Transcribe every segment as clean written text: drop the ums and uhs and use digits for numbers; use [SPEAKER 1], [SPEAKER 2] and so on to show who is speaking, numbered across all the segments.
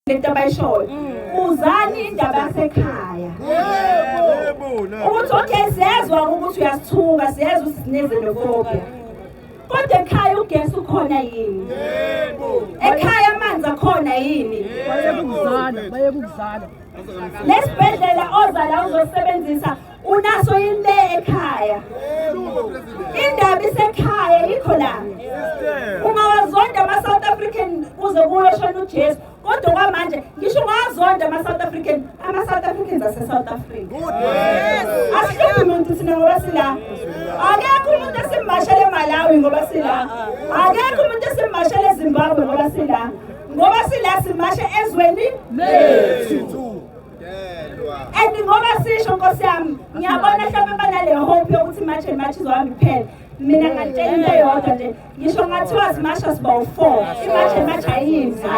[SPEAKER 1] Lento abayishoyo, buzani indaba yasekhaya ukuthi okay, siyezwa ukuthi uyasithuka, siyezwa ukuthi sine-xenophobia, kodwa ekhaya ugesi ukhona yini? Ekhaya amanzi akhona yini?
[SPEAKER 2] Bayeke ukuzala, bayeke ukuzala.
[SPEAKER 1] Lesibhedlela oza la uzosebenzisa unaso yini le ekhaya? Indaba isekhaya, yikho la ungawazonda ama-South African kuze kuyoshona uJesu, kodwa kwamanje ngisho ungawazonda ama-South African, ama-South Africans ase-South Africa asihluphi muntu thina ngoba sila. Akekho umuntu esimmashele eMalawi ngoba sila, akekho umuntu esimmashele eZimbabwe ngoba sila. Ngoba sila, simashe ezweni lethu. And ngoba sisho, nkosi yami, ngiyabona mhlawumbe banale hope yokuthi March and March izohamba iphele. Mina ngantshela into eyodwa nje, ngisho ngathiwa simasha siba u-four, i-March and March ayiyindawo.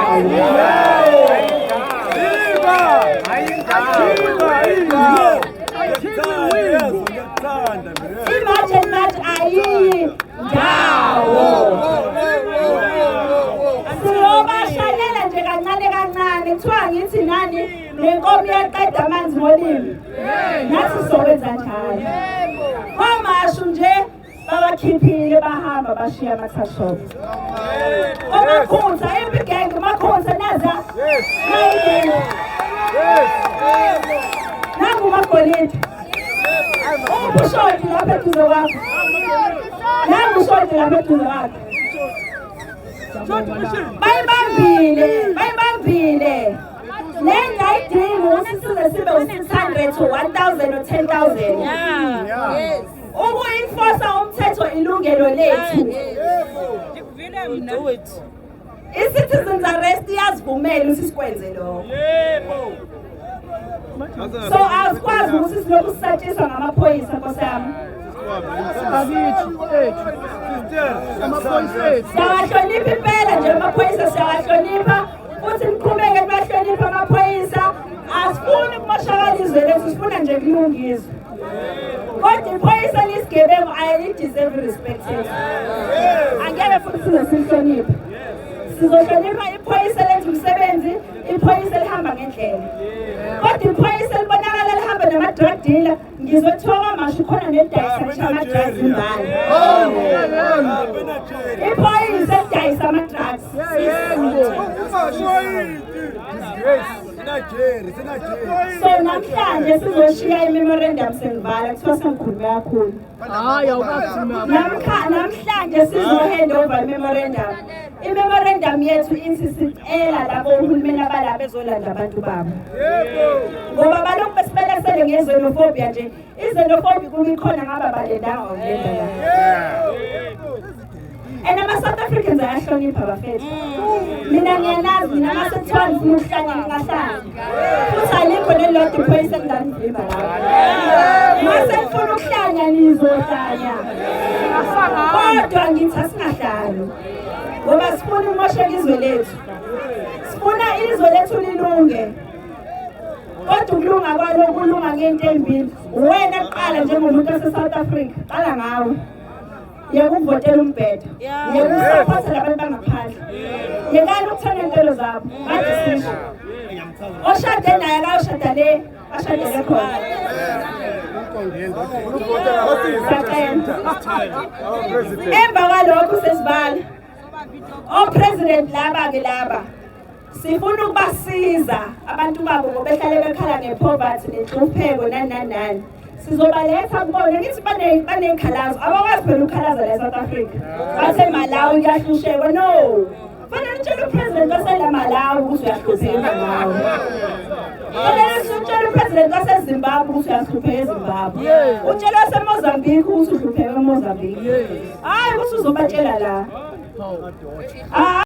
[SPEAKER 1] I-March and March ayiyi ndawo. Siyobashalela nje kancane kancane. Kuthiwa ngithi nani, nenkomo iyaqeda amanzi ngolimi, nathi sizokwenza njalo. KwaMashu nje babakhiphile, bahamba bashiya ama-tuck-shop. Omakhunsa impi gang, uMakhunsa naza nayi gang, nangu uMagolide. Uphi uShoti lapha eduze kwakho? Nangu uShoti lapha eduze kwakhe. Bayibambile, bayibambile. Le nto ayidingi ukuthi size sibe u-600 to 1000 or 10,000. Uku-enforce umthetho ilungelo lethu.
[SPEAKER 3] Do it.
[SPEAKER 1] I-citizens arrest iyazivumela ukuthi sikwenze lokho. So asikwazi ukuthi silokhu sisatshiswa ngamaphoyisa, nkosi yami.
[SPEAKER 2] Bakithi ethu, amaphoyisa ethu.
[SPEAKER 1] Siyawahlonipha impela nje amaphoyisa, siyawahlonipha futhi niqhubeke nibahlonipha amaphoyisa. Asifuni ukumoshakala izwe lethu, sifuna nje kulungiswe, kodwa iphoyisa lisigebengu ayili-deserve respect yethu, angeke futhi size silihloniphe. Sizohlonipha iphoyisa lenza umsebenzi, iphoyisa elihamba ngendlela, kodwa iphoyisa elibonakala lihamba nama-drug dealer, ngizwe kuthiwa KwaMashu khona nelidayisa ama-drugs imbala, iphoyisa elidayisa ama-drugs. So namhlanje sizoshiya i-memorandum. Sengivala, kuthiwa sengikhulume kakhulu.
[SPEAKER 2] Hayi, awukakhuluma.
[SPEAKER 1] Namhlanje sizo-hand over i-memorandum. I-memorandum yethu ithi sicela labo uhulumeni abalapha bezolanda abantu babo, ngoba balokhu besibelesele nge-xenophobia nje. I-xenophobia kuba ikhona ngaba balendanga ngokulenda la. And ama-South Africans ayahlonipha, bafethu. Mina ngiyanazi mina, uma sekuthiwa ngifuna ukuhlanya, ngingahlanya, futhi alikho nelilodwa iphoyisa elinganivimba lapho. Uma sekufuna ukuhlanya, nizohlanya, kodwa ngithi asingahlali ngoba sifuna ukumosheka izwe lethu. Sifuna izwe lethu lilunge, kodwa ukulunga kwalo kulunga ngento ey'mbili. Wena kuqala njengomuntu wase-South Africa, qala ngawe, yeka ukuvotela umbhedo, yeka uku-supporta labantu bangaphandle, yekani ukuthenga iy'ntelo zabo. Kade sisho, oshade naye akayoshada le ashadele khona. Siyacela. Emva kwalokho sesibala o-president laba-ke, laba sifuna ukubasiza abantu babo ngoba behlale bekhala nge-poverty nenhlupheko, nani nani nani. Sizobaletha kubona. Ngithi baney'khalazo, abakwazi phela ukukhalaza la e-South Africa, bathe Malawi kuyahlushekwa. No, fanele utshele u-president wasela Malawi ukuthi uyahlupheka eMalawi, fanele utshele u-president waseZimbabwe ukuthi uyahlupheka eZimbabwe, utshele waseMozambique ukuthi uhlupheka eMozambique, hhayi ukuthi uzobatshela la. Ah.